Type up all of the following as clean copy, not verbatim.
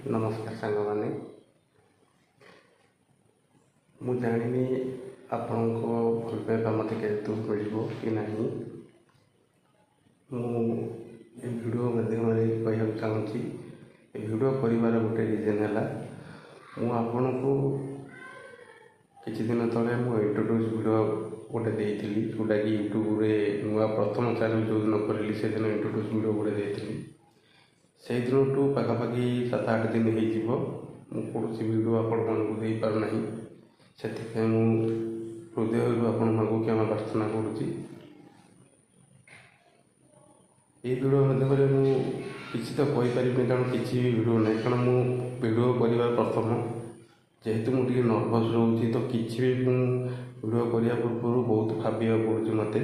ନମସ୍କାର ସାଙ୍ଗମାନେ। ମୁଁ ଜାଣିନି ଆପଣଙ୍କ ଭଲ ପାଇବା ମୋତେ କେତେ ଦୂର ମିଳିବ କି ନାହିଁ। ମୁଁ ଏ ଭିଡ଼ିଓ ମାଧ୍ୟମରେ କହିବାକୁ ଚାହୁଁଛି, ଏ ଭିଡ଼ିଓ କରିବାର ଗୋଟେ ରିଜନ୍ ହେଲା, ମୁଁ ଆପଣଙ୍କୁ କିଛି ଦିନ ତଳେ ମୁଁ ଇଣ୍ଟ୍ରୋଡ୍ୟୁସ୍ ଭିଡ଼ିଓ ଗୋଟେ ଦେଇଥିଲି, ଯେଉଁଟାକି ୟୁଟ୍ୟୁବରେ ନୂଆ ପ୍ରଥମ ଚ୍ୟାନେଲ୍ ଯେଉଁଦିନ ଖୋଲିଲି ସେଦିନ ଇଣ୍ଟ୍ରୋଡ୍ୟୁସ୍ ଭିଡ଼ିଓ ଗୋଟେ ଦେଇଥିଲି। ସେଇଦିନଠୁ ପାଖାପାଖି 7-8 ଦିନ ହେଇଯିବ ମୁଁ କୌଣସି ଭିଡ଼ିଓ ଆପଣମାନଙ୍କୁ ଦେଇପାରୁନାହିଁ। ସେଥିପାଇଁ ମୁଁ ହୃଦୟରୁ ଆପଣମାନଙ୍କୁ କ୍ଷମା ପ୍ରାର୍ଥନା କରୁଛି। ଏଇ ଭିଡ଼ିଓ ମାଧ୍ୟମରେ ମୁଁ କିଛି ତ କହିପାରିବିନି, କାରଣ କିଛି ବି ଭିଡ଼ିଓ ନାହିଁ, କାରଣ ମୁଁ ଭିଡ଼ିଓ କରିବା ପ୍ରଥମ। ଯେହେତୁ ମୁଁ ଟିକେ ନର୍ଭସ୍ ରହୁଛି, ତ କିଛି ବି ମୁଁ ଭିଡ଼ିଓ କରିବା ପୂର୍ବରୁ ବହୁତ ଭାବିବାକୁ ପଡ଼ୁଛି ମୋତେ।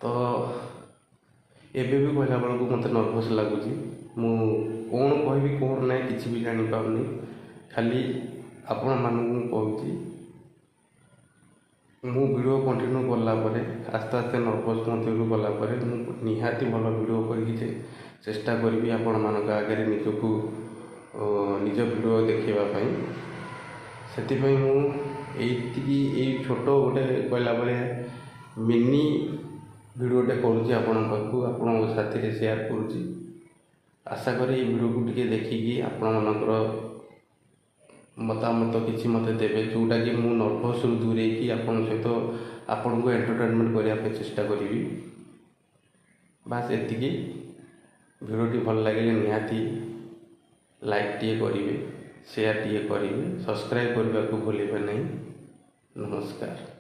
ତ ଏବେ ବି କହିଲା ବେଳକୁ ମୋତେ ନର୍ଭସ୍ ଲାଗୁଛି। ମୁଁ କ'ଣ କହିବି କ'ଣ ନାହିଁ କିଛି ବି ଜାଣିପାରୁନି। ଖାଲି ଆପଣମାନଙ୍କୁ ମୁଁ କହୁଛି, ମୁଁ ଭିଡ଼ିଓ କଣ୍ଟିନ୍ୟୁ କଲା ପରେ ଆସ୍ତେ ଆସ୍ତେ ନର୍ଭସ୍ ମଧ୍ୟରୁ ଗଲା ପରେ ମୁଁ ନିହାତି ଭଲ ଭିଡ଼ିଓ କରିକି ଚେଷ୍ଟା କରିବି ଆପଣମାନଙ୍କ ଆଗରେ ନିଜକୁ ନିଜ ଭିଡ଼ିଓ ଦେଖାଇବା ପାଇଁ। ସେଥିପାଇଁ ମୁଁ ଏଇତିକି ଏଇ ଛୋଟ ଗୋଟେ କହିଲା ଭଳିଆ ମିନି ଭିଡ଼ିଓଟେ କରୁଛି ଆପଣଙ୍କ ପାଖକୁ, ଆପଣଙ୍କ ସାଥିରେ ସେୟାର କରୁଛି। ଆଶା କରେ ଏଇ ଭିଡ଼ିଓକୁ ଟିକେ ଦେଖିକି ଆପଣମାନଙ୍କର ମତାମତ କିଛି ମୋତେ ଦେବେ, ଯେଉଁଟାକି ମୁଁ ନର୍ଭସ୍ରୁ ଦୂରେଇକି ଆପଣଙ୍କ ସହିତ ଆପଣଙ୍କୁ ଏଣ୍ଟରଟେନମେଣ୍ଟ କରିବା ପାଇଁ ଚେଷ୍ଟା କରିବି। ବାସ୍ ଏତିକି। ଭିଡ଼ିଓଟି ଭଲ ଲାଗିଲେ ନିହାତି ଲାଇକ୍ ଟିକେ କରିବେ, ସେୟାର ଟିକେ କରିବେ, ସବସ୍କ୍ରାଇବ୍ କରିବାକୁ ଭୁଲିବେ ନାହିଁ। ନମସ୍କାର।